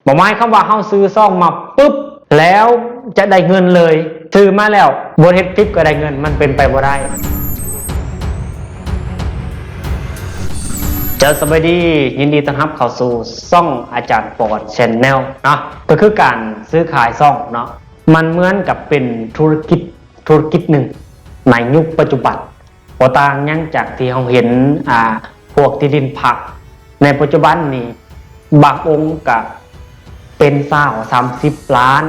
ບໍ່ໝາຍຄວາມວ່າເຮົາຊື້ຊ່ອງມາປຶບ ແລ້ວຈະໄດ້ເງິນເລີຍ, ຊື້ມາແລ້ວບໍ່ເຮັດຄລິບກໍໄດ້ເງິນ, ມັນເປັນໄປບໍ່ໄດ້. ເຈົ້າ ສະບາຍດີ, ຍິນດີຕ້ອນຮັບເຂົ້າສູ່ຊ່ອງອາຈານປອນ Channel ເນາະ. ກໍຄືການຊື້ຂາຍຊ່ອງເນາະ, ມັນເໝືອນກັບເປັນທຸລະກິດ ທຸລະກິດໜຶ່ງໃນຍຸກປັດຈຸບັນ, ບໍ່ຕ່າງຫຍັງຈາກທີ່ເຮົາເຫັນ ອ່າ ພວກທີ່ດິນພັກໃນປັດຈຸບັນນີ້, ບາງອົງກະເປັນຊາວ ສາມສິບລ້ານ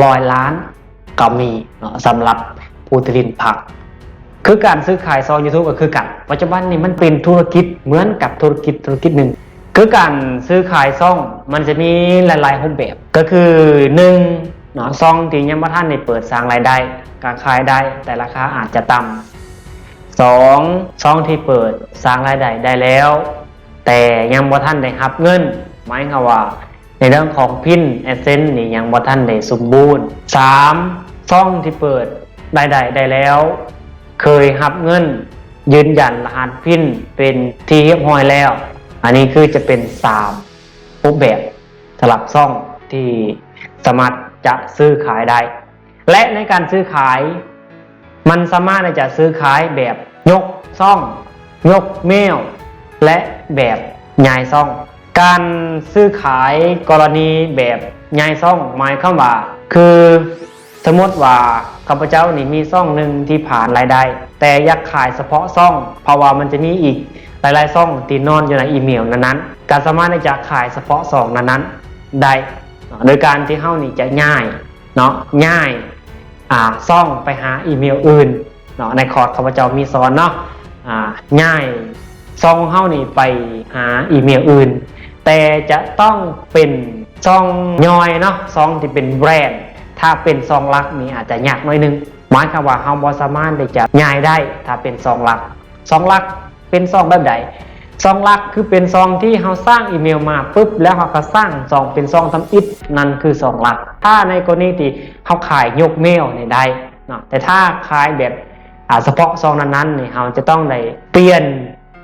ຮ້ອຍລ້ານກໍມີເນາະ, ສຳລັບຜູ້ທີ່ດິນພັກ. ຄືການຊື້ຂາຍຊ່ອງ YouTube ກໍຄືກັນ, ປັດຈຸບັນນີ້ມັນເປັນທຸລະກິດເໝືອນກັບທຸລະກິດທຸລະກິດໜຶ່ງ. ຄືການຊື້ຂາຍຊ່ອງ ມັນຈະມີຫຼາຍໆຮູບແບບ, ກໍຄື ໜຶ່ງ ເນາະ, ຊ່ອງທີ່ຍັງບໍ່ທັນໄດ້ເປີດສ້າງລາຍໄດ້ ກໍຂາຍໄດ້, ແຕ່ລາຄາອາດຈະຕ່ຳ. ສອງ ຊ່ອງທີ່ເປີດສ້າງລາຍໄດ້ໄດ້ແລ້ວ ແຕ່ຍັງບໍ່ທັນໄດ້ຮັບເງິນ, ໝາຍຄວາມວ່າໃນເລື່ອງຂອງພິນ AdSense ນີ້ຍັງບໍ່ທັນໄດ້ສົມບູນ. ສາມ ຊ່ອງທີ່ເປີດລາຍໄດ້ໄດ້ແລ້ວ ເຄີຍຮັບເງິນ, ຢືນຢັນລະຫັດພິນເປັນທີ່ຮຽບຮ້ອຍແລ້ວ. ອັນນີ້ຄືຈະເປັນສາມຮູບແບບ ສຳລັບຊ່ອງທີ່ສາມາດຈະຊື້ຂາຍໄດ້ ແລະ ໃນການຊື້ຂາຍ ມັນສາມາດທີ່ຈະຊື້ຂາຍແບບຍົກຊ່ອງ, ຍົກແມວ ແລະ ແບບຍ້າຍຊ່ອງ. ການຊື້ຂາຍກໍລະນີແບບຍ້າຍຊ່ອງ ໝາຍຄວາມວ່າ ຄື ສົມມຸດວ່າຂ້າພະເຈົ້ານີ້ມີຊ່ອງໜຶ່ງທີ່ຜ່ານລາຍໄດ້ ແຕ່ຢາກຂາຍສະເພາະຊ່ອງ ເພາະວ່າມັນຈະມີອີກຫຼາຍໆຊ່ອງທີ່ນອນຢູ່ໃນອີເມວນັ້ນໆ, ກໍສາມາດທີ່ຈະຂາຍສະເພາະຊ່ອງນັ້ນໆໄດ້ ໂດຍການທີ່ເຮົານີ້ຈະຍ້າຍເນາະ, ຍ້າຍ ອ່າ ຊ່ອງໄປຫາອີເມວອື່ນເນາະ. ໃນຄອດຂ້າພະເຈົ້າມີສອນເນາະ, ອ່າ ຍ້າຍຊ່ອງຂອງເຮົານີ້ໄປຫາອີເມວອື່ນ, ແຕ່ຈະຕ້ອງເປັນຊ່ອງຍ່ອຍເນາະ, ຊ່ອງທີ່ເປັນແບຣນ. ຖ້າເປັນຊ່ອງຫຼັກນີ້ອາດຈະຍາກໜ້ອຍໜຶ່ງ, ໝາຍຄວາມວ່າເຮົາບໍ່ສາມາດທີ່ຈະຍ້າຍໄດ້ ຖ້າເປັນຊ່ອງຫຼັກ. ຊ່ອງຫຼັກເປັນຊ່ອງແບບໃດ? ຊ່ອງຫຼັກຄືເປັນຊ່ອງທີ່ເຮົາສ້າງອີເມວມາປຶບ ແລ້ວເຮົາກໍສ້າງຊ່ອງເປັນຊ່ອງທຳອິດ, ນັ້ນຄືຊ່ອງຫຼັກ. ຖ້າໃນກໍລະນີທີ່ເຮົາຂາຍຍົກແມວນີ້ໄດ້ເນາະ, ແຕ່ຖ້າຂາຍແບບ ອ່າ ສະເພາະຊ່ອງນັ້ນໆນີ້ ເຮົາຈະຕ້ອງໄດ້ປ່ຽນ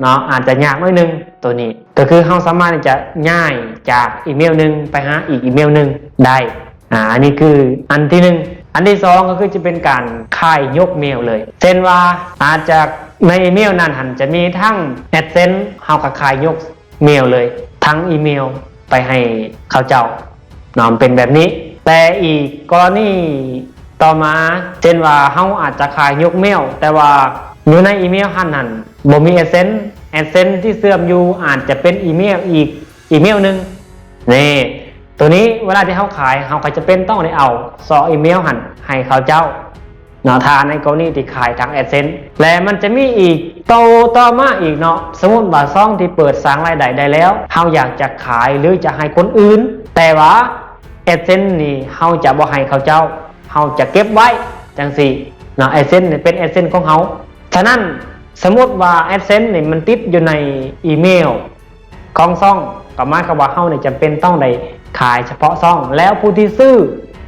ເນາະ, ອາດຈະຍາກໜ້ອຍໜຶ່ງ. ໂຕນີ້ກໍຄືເຮົາສາມາດທີ່ຈະຍ້າຍຈາກອີເມວໜຶ່ງໄປຫາອີກອີເມວໜຶ່ງໄດ້. ອ່າ ອັນນີ້ຄືອັນທີໜຶ່ງ. ອັນທີສອງກໍຄືຈະເປັນການຂາຍຍົກແມວເລີຍ, ເຊັ່ນວ່າອາດຈະໃນອີເມວນັ້ນຫັ້ນຈະມີທັງ AdSense, ເຮົາກໍຂາຍຍົກແມວເລີຍ ທັງອີເມວໄປໃຫ້ເຂົາເຈົ້າເນາະ, ເປັນແບບນີ້. ແຕ່ອີກກໍລະນີຕໍ່ມາ, ເຊັ່ນວ່າເຮົາອາດຈະຂາຍຍົກແມວ ແຕ່ວ່າຢູ່ໃນອີເມວຫັ້ນນັ້ນບໍ່ມີ AdSense, AdSense ທີ່ເຊື່ອມຢູ່ອາດຈະເປັນອີເມວອີກ ອີເມວໜຶ່ງ. ນີ້ ໂຕນີ້ເວລາທີ່ເຮົາຂາຍ ເຮົາກໍຈຳເປັນຕ້ອງໄດ້ເອົາຊອກອີເມວຫັ້ນໃຫ້ເຂົາເຈົ້າເນາະ, ຖ້າໃນກໍລະນີທີ່ຂາຍທາງ AdSense. ແລະ ມັນຈະມີອີກໂຕຕໍ່ມາອີກເນາະ, ສົມມຸດວ່າຊ່ອງທີ່ເປີດສ້າງລາຍໄດ້ໄດ້ແລ້ວ ເຮົາຢາກຈະຂາຍ ຫຼື ຈະໃຫ້ຄົນອື່ນ, ແຕ່ວ່າ AdSense ນີ້ເຮົາຈະບໍ່ໃຫ້ເຂົາເຈົ້າ, ເຮົາຈະເກັບໄວ້ຈັ່ງຊີ້ເນາະ, AdSense ນີ້ເປັນ AdSense ຂອງເຮົາ. ສະນັ້ນ ສົມມຸດວ່າ AdSense ນີ້ມັນຕິດຢູ່ໃນອີເມວ ຂອງຊ່ອງ, ກໍໝາຍຄວາມວ່າເຮົານີ້ຈຳເປັນຕ້ອງໄດ້ຂາຍສະເພາະຊ່ອງ, ແລ້ວຜູ້ທີ່ຊື້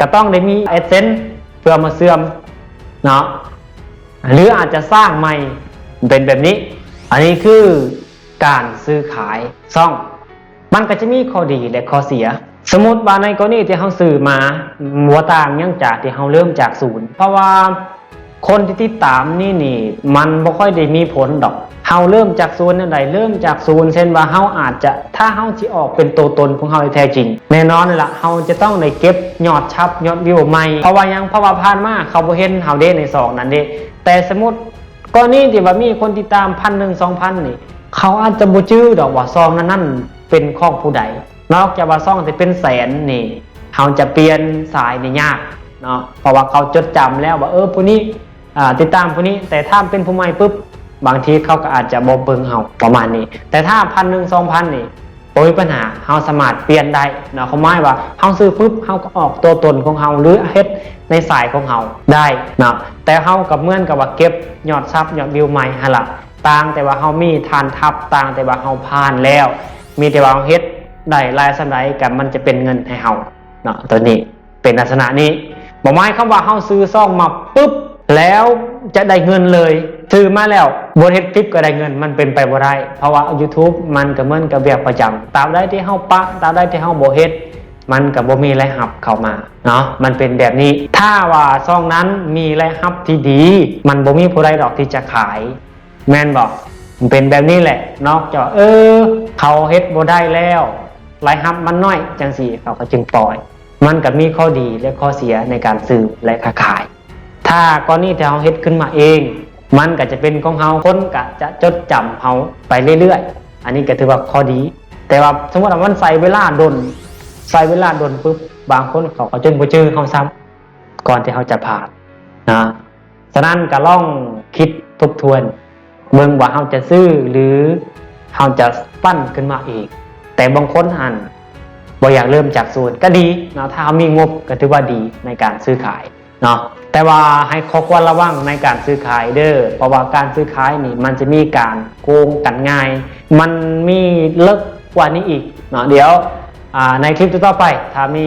ກໍຕ້ອງໄດ້ມີ AdSense ເພື່ອມາເຊື່ອມເນາະ, ຫຼືອາດຈະສ້າງໃໝ່, ເປັນແບບນີ້. ອັນນີ້ຄືການຊື້ຂາຍຊ່ອງ, ມັນກໍຈະມີຂໍ້ດີ ແລະ ຂໍ້ເສຍ. ສົມມຸດວ່າໃນກໍລະນີທີ່ເຮົາຊື້ມາ ບໍ່ຕ່າງຫຍັງຈາກທີ່ເຮົາເລີ່ມຈາກສູນ, ເພາະວ່າ ຄົນທີ່ຕິດຕາມນີ້ນີ້ ມັນບໍ່ຄ່ອຍໄດ້ມີຜົນດອກ. ເຮົາເລີ່ມຈາກສູນແນວໃດ? ເລີ່ມຈາກສູນ ເຊັ່ນວ່າເຮົາອາດຈະ, ຖ້າເຮົາຊິອອກເປັນຕົວຕົນຂອງເຮົາທີ່ແທ້ຈິງ, ແນ່ນອນລະ ເຮົາຈະຕ້ອງໄດ້ເກັບຍອດຊັບ ຍອດວິວໃໝ່. ເພາະວ່າຫຍັງ? ເພາະວ່າຜ່ານມາເຂົາບໍ່ເຫັນເຮົາເດ້ໃນຊ່ອງນັ້ນເດ້. ແຕ່ສົມມຸດກໍລະນີທີ່ວ່າມີຄົນຕິດຕາມພັນໜຶ່ງ ສອງພັນນີ້ ເຂົາອາດຈະບໍ່ຈື່ດອກວ່າຊ່ອງນັ້ນໆເປັນຂອງຜູ້ໃດ. ນອກຈາກວ່າຊ່ອງທີ່ເປັນແສນນີ້ ເຮົາຈະປ່ຽນສາຍນີ້ຍາກເນາະ, ເພາະວ່າເຂົາຈົດຈຳແລ້ວວ່າ ເອີ ຜູ້ນີ້ ອ່າ ຕິດຕາມຜູ້ນີ້, ແຕ່ຖ້າເປັນຜູ້ໃໝ່ປຶບ ບາງທີເຂົາກໍອາດຈະບໍ່ເບິ່ງເຮົາ ປະມານນີ້. ແຕ່ຖ້າພັນໜຶ່ງ ສອງພັນນີ້ ບໍ່ມີບັນຫາ, ເຮົາສາມາດປ່ຽນໄດ້ເນາະ, ຄວາມໝາຍວ່າເຮົາຊື້ປຶບ ເຮົາກໍອອກຕົວຕົນຂອງເຮົາ ຫຼື ເຮັດໃນສາຍຂອງເຮົາໄດ້ເນາະ. ແຕ່ເຮົາກໍເໝືອນກັບວ່າເກັບຍອດຊັບ ຍອດວິວໃໝ່ຫັ້ນລະ, ຕ່າງແຕ່ວ່າເຮົາມີຖານທັບ, ຕ່າງແຕ່ວ່າເຮົາຜ່ານແລ້ວ, ມີແຕ່ວ່າເຮົາເຮັດໄດ້ຫຼາຍສ່ຳໃດ ກໍມັນຈະເປັນເງິນໃຫ້ເຮົາເນາະ. ໂຕນີ້ເປັນລັກສະນະນີ້, ບໍ່ໝາຍຄວາມວ່າເຮົາຊື້ຊ່ອງມາປຶບ ແລ້ວຈະໄດ້ເງິນເລີຍ, ຊື້ມາແລ້ວບໍ່ເຮັດຄລິບກໍໄດ້ເງິນ, ມັນເປັນໄປບໍ່ໄດ້. ເພາະວ່າ YouTube ມັນກໍເໝືອນກັບວຽກປະຈຳ, ຕາບໃດທີ່ເຮົາປະ, ຕາບໃດທີ່ເຮົາບໍ່ເຮັດ, ມັນກໍບໍ່ມີລາຍຮັບເຂົ້າມາເນາະ ມັນເປັນແບບນີ້. ຖ້າວ່າຊ່ອງນັ້ນມີລາຍຮັບທີ່ດີ ມັນບໍ່ມີຜູ້ໃດດອກທີ່ຈະຂາຍ ແມ່ນບໍ່? ມັນເປັນແບບນີ້ແຫຼະ ນອກຈາກວ່າ ເອີ ເຂົາເຮັດບໍ່ໄດ້ແລ້ວ ລາຍຮັບມັນນ້ອຍ ຈັ່ງຊີ້ ເຂົາກໍຈຶ່ງປ່ອຍ. ມັນກໍມີຂໍ້ດີ ແລະ ຂໍ້ເສຍໃນການຊື້ ແລະ ການຂາຍ. ຖ້າກໍລະນີທີ່ເຮົາເຮັດຂຶ້ນມາເອງ ມັນກໍຈະເປັນຂອງເຮົາ ຄົນກໍຈະຈົດຈຳເຮົາໄປເລື້ອຍໆ ອັນນີ້ກໍຖືວ່າຂໍ້ດີ. ແຕ່ວ່າສົມມຸດວ່າມັນໃຊ້ເວລາດົນ ໃຊ້ເວລາດົນປຶບ ບາງຄົນເຂົາກໍຈົນບໍ່ຈື່ເຮົາຊ້ຳ ກ່ອນທີ່ເຮົາຈະພາດນະ. ສະນັ້ນກໍລອງຄິດທົບທວນເບິ່ງວ່າເຮົາຈະຊື້ ຫຼື ເຮົາຈະປັ້ນຂຶ້ນມາເອງ. ແຕ່ບາງຄົນຫັ້ນບໍ່ຢາກເລີ່ມຈາກສູນ ກໍດີເນາະ ຖ້າເຮົາມີງົບກໍຖືວ່າດີໃນການຊື້ຂາຍເນາະ. ແຕ່ວ່າໃຫ້ຂໍ້ຄວນລະວັງໃນການຊື້ຂາຍເດີ້ ເພາະວ່າການຊື້ຂາຍນີ້ມັນຈະມີການໂກງກັນງ່າຍ ມັນມີເລິກກວ່ານີ້ອີກເນາະ. ດຽວ ອາ ໃນຄລິບຕໍ່ໆໄປ ຖ້າມີ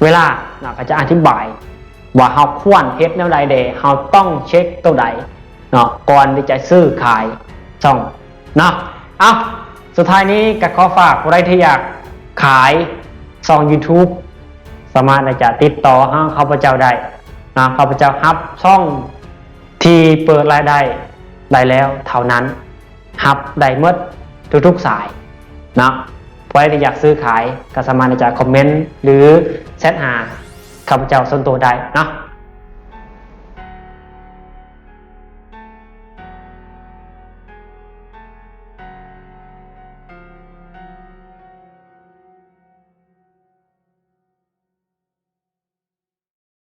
ເວລາເນາະ ກໍຈະອະທິບາຍວ່າເຮົາຄວນເຮັດແນວໃດແດ່ ເຮົາຕ້ອງເຊັກໂຕໃດເນາະ ກ່ອນທີ່ຈະຊື້ຂາຍຊ່ອງເນາະ. ເອົ້າ ສຸດທ້າຍນີ້ກໍຂໍຝາກຜູ້ໃດທີ່ຢາກຂາຍຊ່ອງ YouTube ສາມາດທີ່ຈະຕິດຕໍ່ຫາຂ້າພະເຈົ້າໄດ້ເນາະ. ຂ້າພະເຈົ້າຮັບຊ່ອງທີ່ເປີດລາຍໄດ້ໄດ້ແລ້ວເທົ່ານັ້ນ ຮັບໄດ້ໝົດທຸກໆສາຍເນາະ. ຜູ້ໃດທີ່ຢາກຊື້ຂາຍກໍສາມາດທີ່ຈະຄອມເມັນ ຫຼື ແຊັດຫາຂ້າພະເຈົ້າສ່ວນໂຕໄດ້ເນາະ.